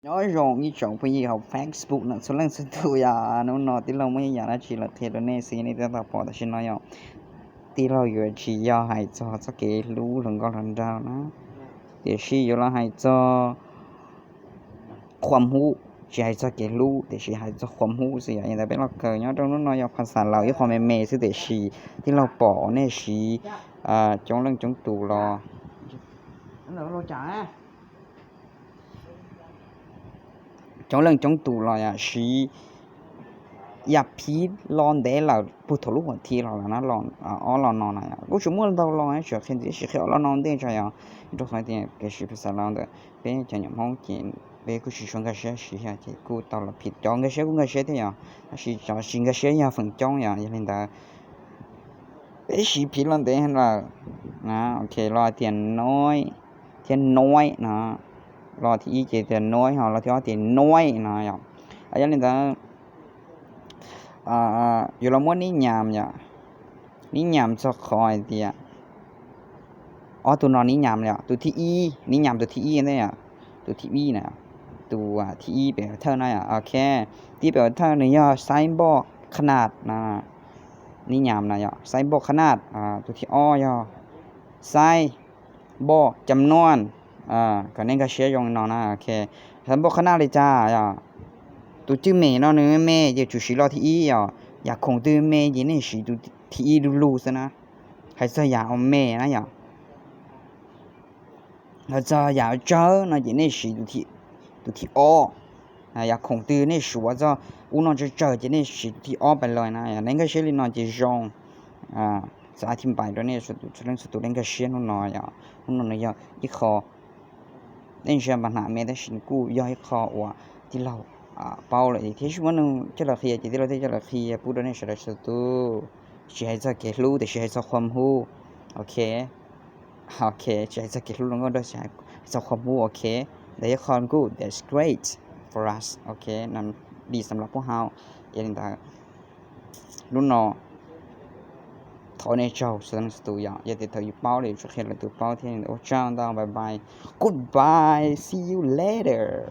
Nyob zoo ib tsoom phooj ywg hauv Facebook no txhua leej txhua tus, yog hnub no tij laug muaj ib yam dab tsi los qhia rau nej xwb nej twb tau pom tam sim no yog tij laug yuav tsis yog hais txog txoj kev hlub hluas nkauj hluas nraug na, tiam sis yuav los hais txog qhuam hub, tsis hais txog kev hlub tiam sis hais txog qhuam hub xwb yom. Yog li ntawd peb los kawm nyob rau hnub no yog phas xas laus ib qho me me xwb tiam sis tij laug pom nej siv coob leej coob tus los coob leej coob tus los yog siv yam phiv los ntev lawm puag thaum lub hom thib los lawm na, ob los no na yom. Kuj tsis muaj ntau los, tsuas qhia ntxiv sis qhia ob los no ntej tso yom. Rau qhov tias kev siv phas xas laus ntawm peb cov nyuam Hmoob ces peb kuj tsis tshua nkag siab siv ces kuj tau los phiv. Cov nkag siab kuj nkag siab thiab yom, tab sis cov tsis nkag siab yog feem coob yom. Yog li ntawd peb siv phiv los ntev lawm. Ok, los tias noib thiab noib no, los thib ib ces tias noib ho los thib ob tias noib no yom. Yog li ntawd yuav los muab nib nyam yom, nib nyam txog qhov hais tias ob tug no nib nyam yom, tus thib ib, nib nyam tus thib ib ntag yom, tus thib ib na, tus thib ib pem thawj na yom. Ok, thib pem thawj nws yog xaib npoj qhab naj, nib nyam na yom, xaib npoj qhab naj. Tus thib ob yog xaib npoj cam nuaj. Kom nej nkag siab zoo li no na. Ok, xaib npoj qhab naj li cas yom, tus cwj mem no nws me ces tsum siv los thib ib yom, yam khoom twg me ces nej siv tus thib ib lug lug xwb na. Hais txog yam uas me na yom, hais txog yam tsawg no ces nej siv tus thib ob. Yam khoom twg nej suav txog ub no tsawg tsawg ces nej siv tus thib ob pais los na. Yog nej nkag siab li no ces zoo. Xav thib npais rau nej txhua leej txhua tus nej nkag siab hnub no yom. Hnub no nws yog ib qho nej ntsia npa hnam me tab sis nws kuj yog ib qho uas tij laug paub lawm thiab tsis muaj neeg coj los qhia ces tij laug thiaj coj los qhia pub rau nej sawv daws txhua tus. Tsis hais txog kev hlub tiam sis hais txog qhuam hub. Ok, ok, tsis hais txog kev hlub hluas nkauj nraug, hais txog qhuam hub. Ok, ntawd ib qho good, that's great for us. Ok, nws dim xam las pub hau. Yog li ntawd hnub no thov nej tsaug txhua leej txhua tus yom. Yog tias thaum yus paub lawm yuav tsum qhia lwm tus paub thiab. Ua tsaug ntau, bye bye, goodbye, see you later.